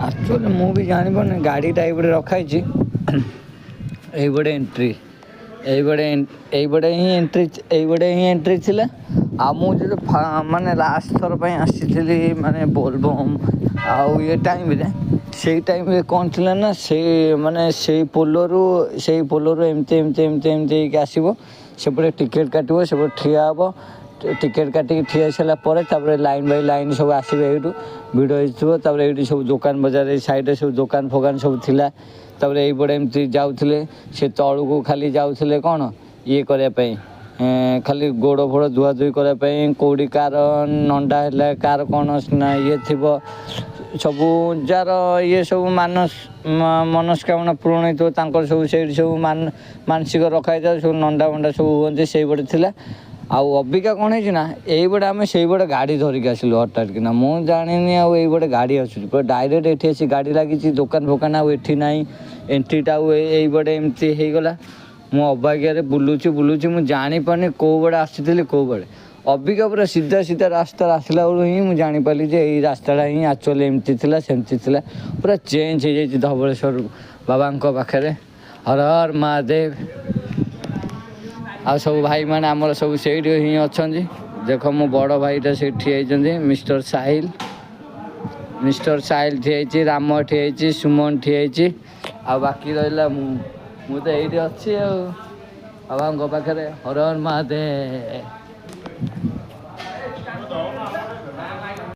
Actually ମୁଁ ବି ଜାଣିପାରୁନି। ଗାଡ଼ିଟା ଏଇପଟେ ରଖା ହେଇଛି, ଏଇପଟେ ଏଣ୍ଟ୍ରି, ଏଇପଟେ ଏଇପଟେ ହିଁ ଏଣ୍ଟ୍ରି, ଏଇପଟେ ହିଁ ଏଣ୍ଟ୍ରି ଥିଲା। ଆଉ ମୁଁ ଯେବେ ମାନେ ଲାଷ୍ଟ ଥର ପାଇଁ ଆସିଥିଲି, ମାନେ ବୋଲବମ୍ ଆଉ ଇଏ ଟାଇମ୍ରେ, ସେଇ ଟାଇମ୍ରେ କ'ଣ ଥିଲା ନା, ସେଇ ମାନେ ସେଇ ପୋଲରୁ ଏମିତି ଏମିତି ଏମିତି ଏମିତି ହେଇକି ଆସିବ, ସେପଟେ ଟିକେଟ୍ କାଟିବ, ସେପଟେ ଠିଆ ହେବ। ଟିକେଟ୍ କାଟିକି ଠିଆ ହେଇସାରିଲା ପରେ ତାପରେ ଲାଇନ୍ ବାଇ ଲାଇନ୍ ସବୁ ଆସିବେ। ଏଇଠୁ ଭିଡ଼ ହେଇଥିବ। ତାପରେ ଏଇଠି ସବୁ ଦୋକାନ ବଜାର, ଏଇ ସାଇଡ଼୍ରେ ସବୁ ଦୋକାନ ଫୋକାନ ସବୁ ଥିଲା। ତାପରେ ଏଇପଟେ ଏମିତି ଯାଉଥିଲେ, ସେ ତଳକୁ ଖାଲି ଯାଉଥିଲେ କ'ଣ ଇଏ କରିବା ପାଇଁ, ଖାଲି ଗୋଡ଼ ଫୋଡ଼ ଧୁଆଧୁଇ କରିବା ପାଇଁ। କେଉଁଠି କାହାର ନଣ୍ଡା ହେଲା, କାହାର କ'ଣ ନା ଇଏ ଥିବ, ସବୁ ଯାହାର ଇଏ ସବୁ ମନସ୍କାମନା ପୂରଣ ହେଇଥିବ, ତାଙ୍କର ସବୁ ସେଇଠି ସବୁ ମାନସିକ ରଖା ହେଇଥାଏ, ସବୁ ନଣ୍ଡା ଫଣ୍ଡା ସବୁ ହୁଅନ୍ତି, ସେଇପଟେ ଥିଲା। ଆଉ ଅବିକା କ'ଣ ହେଇଛି ନା, ଏଇପଟେ ଆମେ ସେଇପଟେ ଗାଡ଼ି ଧରିକି ଆସିଲୁ ହଠାତ୍ କିନା। ମୁଁ ଜାଣିନି ଆଉ ଏଇପଟେ ଗାଡ଼ି ଆସୁଛି, ପୁରା ଡାଇରେକ୍ଟ ଏଠି ଆସି ଗାଡ଼ି ଲାଗିଛି। ଦୋକାନ ଫୋକାନ ଆଉ ଏଠି ନାହିଁ। ଏଣ୍ଟ୍ରିଟା ଆଉ ଏଇପଟେ ଏମିତି ହେଇଗଲା। ମୁଁ ଅବାଗିଆରେ ବୁଲୁଛି ବୁଲୁଛି, ମୁଁ ଜାଣିପାରୁନି କେଉଁ ପଟେ ଆସିଥିଲି, କେଉଁ ପଟେ। ଅବିକା ପୁରା ସିଧା ସିଧା ରାସ୍ତାରେ ଆସିଲା ବେଳକୁ ହିଁ ମୁଁ ଜାଣିପାରିଲି ଯେ ଏଇ ରାସ୍ତାଟା ହିଁ ଆକ୍ଚୁଆଲି ଏମିତି ଥିଲା, ସେମିତି ଥିଲା। ପୁରା ଚେଞ୍ଜ ହେଇଯାଇଛି ଧବଳେଶ୍ୱର ବାବାଙ୍କ ପାଖରେ। ହର ହର ମହାଦେବ। ଆଉ ସବୁ ଭାଇମାନେ ଆମର ସବୁ ସେଇଠି ହିଁ ଅଛନ୍ତି। ଦେଖ, ମୋ ବଡ଼ ଭାଇଟା ସେଇଠି ଠିଆ ହେଇଛନ୍ତି, ମିଷ୍ଟର ସାହିଲ। ମିଷ୍ଟର ସାହିଲ ଠିଆ ହେଇଛି, ରାମ ଠିଆ ହେଇଛି, ସୁମନ ଠିଆ ହେଇଛି, ଆଉ ବାକି ରହିଲା ମୁଁ। ମୁଁ ତ ଏଇଠି ଅଛି ଆଉ ବାବାଙ୍କ ପାଖରେ। ହର ହର ମହାଦେବ।